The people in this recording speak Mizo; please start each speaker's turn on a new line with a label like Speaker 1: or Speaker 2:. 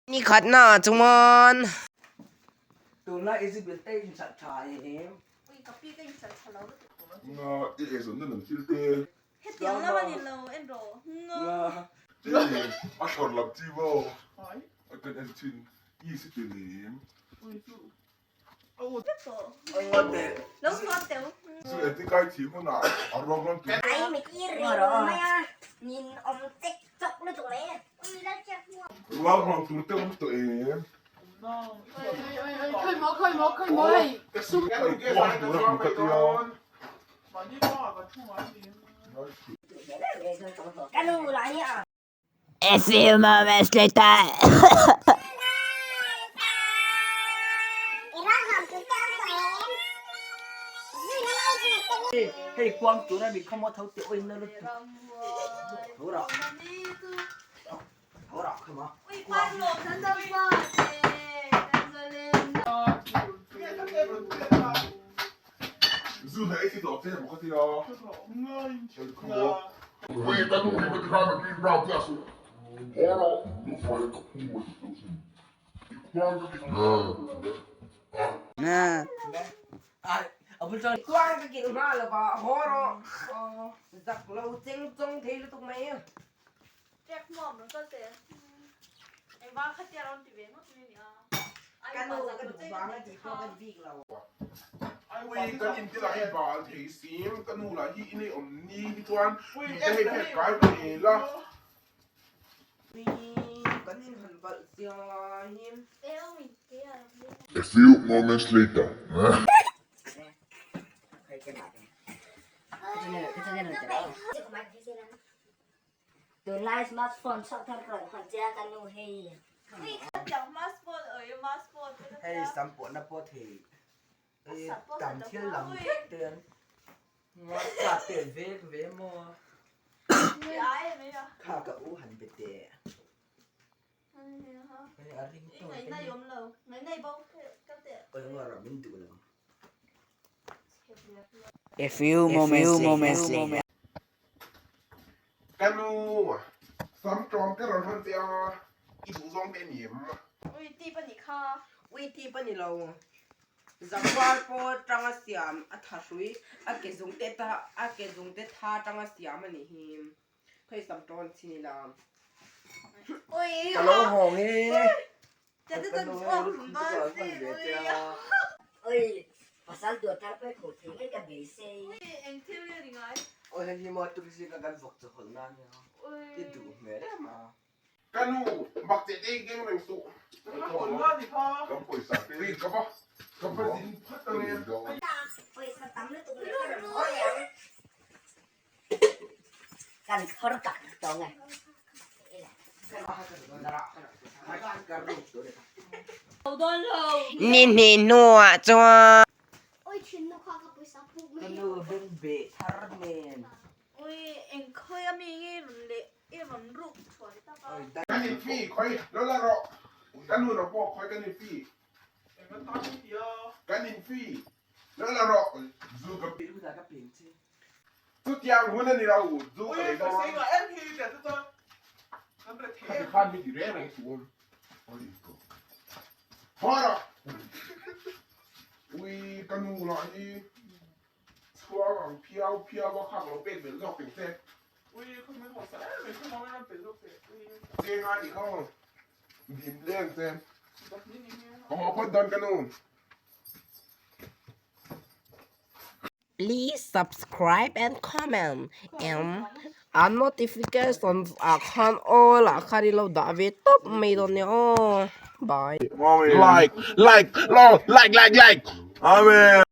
Speaker 1: Ni khatna ah chuan.
Speaker 2: Tunlai Isabel te inhralh tha em?
Speaker 3: Ui ka pi ka inhralh tha lo lutuk.
Speaker 4: Nga i eizawnna lam thil te.
Speaker 3: Hetiang lam a ni lo en rawh. Nga.
Speaker 4: Che a thlawr lam chi maw? A kan en thin i si te lem. Chu engti kai thih hunah a ruang rawn tur. Ruang rawn tur te awm tawh em? Ruang tur a hmu ka tia.
Speaker 1: A few moments later.
Speaker 2: Hei kuang tura mi khawmaw tho teh awin na lutuk tho rawh tho rawh khawmaw
Speaker 4: Zu hna ei thi tawh che maw ka tia. Ui ka nu hi ka ti khan a tui rau chiah suh. Haw rawh nu fai ka phu mai tih tawh sin. I khuang ka ti
Speaker 1: Kuang ka kilh hma lo va haw rawh. Zak lo cheng chawng thei lutuk mai. Ka nu ka duh vang a tih pawh ka ti bik lo.
Speaker 4: Ui kan in te lah hi bal thei sim ka nu lah hi inei awm ni hi chuan mi te hei pek kai ve la.
Speaker 1: Ui kan in han balh zia hi.
Speaker 4: A few moments later.
Speaker 5: Tunlai smartphone chhuak thar rawn hawn che a ka nu hei.
Speaker 2: Hei sam pawhna pawh thei tam thil lam vek te an ngawt te vek ve maw kha ka u han be teh hei a ring tawk te hi oi ngaw rawh min duh lo.
Speaker 1: A few moments later.
Speaker 4: Ka nu, sam ṭawm te rawn hawn che a, i duh zawng te ni em?
Speaker 3: Ui tip a nih kha.
Speaker 1: Ui tip a ni lo. Zakuar pawh tanga siam a tha hrui, a ke zung te ta a ke zung te tha tanga siam a nih hi. Khawi sam ṭawn chin ila.
Speaker 3: Ui
Speaker 2: Ka lo hawng e.
Speaker 3: Ka nu hei lukhum te chu an hman ve che a.
Speaker 5: Ui pasal duat thar pawh i khuh thei ngei ka beisei.
Speaker 3: Ui eng thil nge ni ngai?
Speaker 2: Ui hei hi maw tuk zing a kan vawk chu hawlh na ania i duh hmel em a.
Speaker 4: Ka nu bak che te keng reng suh. Kan pawisa te ka va ka va zin phat ang e.
Speaker 5: Pawisa tam lutuk leh ka rawn haw leh ang. Kan khawr tak tawng e.
Speaker 1: Ni hnih hnuah chuan.
Speaker 2: Ka nu ben beh thar nen.
Speaker 4: Kan in fi khawi lo la rawh. Ka nu lo pawh khawi kan in fi. Kan in fi lo la rawh. Zu ka Chutiang hun a ni lo, zu ka lei dawn. Khati khan mi ti reng reng suh awm. Haw rawh. Ui ka nu lah hi chhuang ang phiau phiau a kha ka lo pek belh zawk teng che. Cheng a nih kha aw. Dim leng che. Ka haw phawt dawn ka nu.
Speaker 1: Please subscribe and comment and a notifications ah khan all ah khan ilo dah ve tawp mai dawn nia aw bye.
Speaker 4: Like like like like like. Amen.